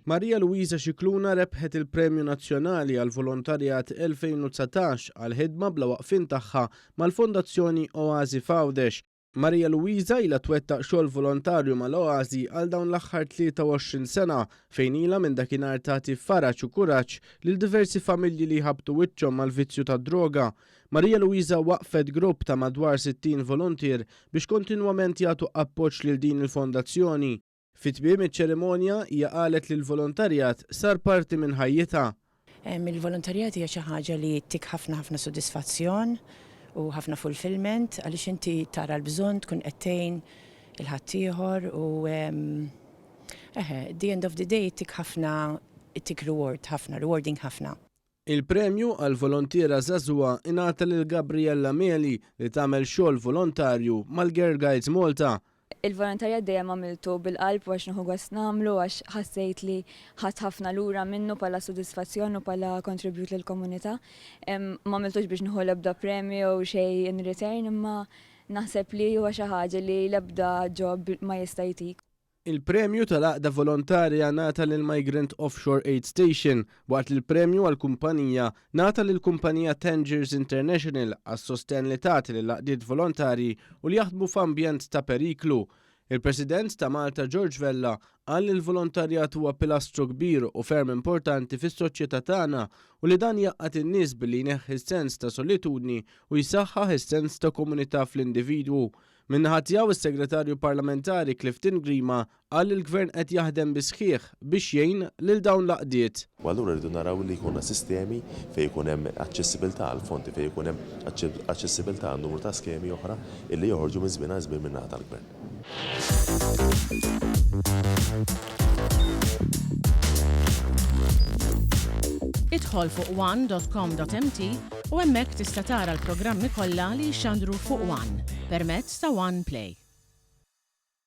Maria Luisa Scicluna rebħet il-Premju Nazzjonali għall-Volontarjat 2019 għall-ħidma bla waqfien tagħha mal-Fondazzjoni Oasi f'Għawdex. Maria Luisa ilha twettaq xogħol volontarju mal-Oasi għal dawn l-aħħar 23 sena fejn ilha minn dakinhar tagħti faraġ u kuraġġ lil diversi familji li jħabbtu wiċċhom mal-vizzju tad-droga. Maria Luisa waqqfet grupp ta' madwar 60 voluntier biex kontinwament jagħtu appoġġ lil din il-fondazzjoni. Fi tmiem iċ-ċerimonja hija qalet li l-volontarjat sar parti minn ħajjitha. Il-volontarjat hija xi ħaġa li ttik ħafna ħafna sodisfazzjon u ħafna fulfillment għaliex inti tara l-bżonn tkun qed tgħin il ħaddieħor u eħe, at the end of the day ittik ħafna ittik reward ħafna, rewarding ħafna. Il-premju għall-volontiera żagħżugħa ingħata lil Gabriella Meli li tagħmel xogħol volontarju mal-Girl Guides Malta. Il-volontarjat dejjem għamiltu bil-qalb u għax nieħu gost nagħmlu għax ħassejt li ħadt ħafna lura minnu bħala sodisfazzjon u bħala contribute lill-komunità. M'għamiltux biex nieħu l-ebda premju jew xejn in return imma naħseb li huwa xi ħaġa li l-ebda job ma jista' jtik. Il-premju tal-Għaqda Volontarja ngħata lil Migrant Offshore Aid Station, waqt li l-premju għall-kumpanija ngħata lill-kumpanija Tangiers International għas-sostenn li tagħti lill-għaqdiet volontarji u li jaħdmu f'ambjent ta' periklu. Il-President ta' Malta George Vella qal li l-volontarjat huwa pilastru kbir u ferm importanti fis-soċjetà tagħna u li dan jgħaqqad in-nies billi jneħħi s-sens ta' solitudni u jsaħħaħ is-sens ta' komunità fl-individwu. Min-naħa tiegħu is-Segretarju Parlamentari Clifton Grima qal li l-Gvern qed jaħdem bis-sħiħ biex jgħin lil dawn l-għaqdiet. U allura rridu naraw li jkollna sistemi fejn ikun hemm aċċessibilità għall-fondi, fejn ikun hemm aċċessibilità għal numru ta' skemi oħra illi joħorġu minn żmien għal żmien min-naħa tal-Gvern. Idħol fuq one.com.mt u hemmhekk tista' tara l-programmi kollha li jixxandru fuq One permezz ta' One Play.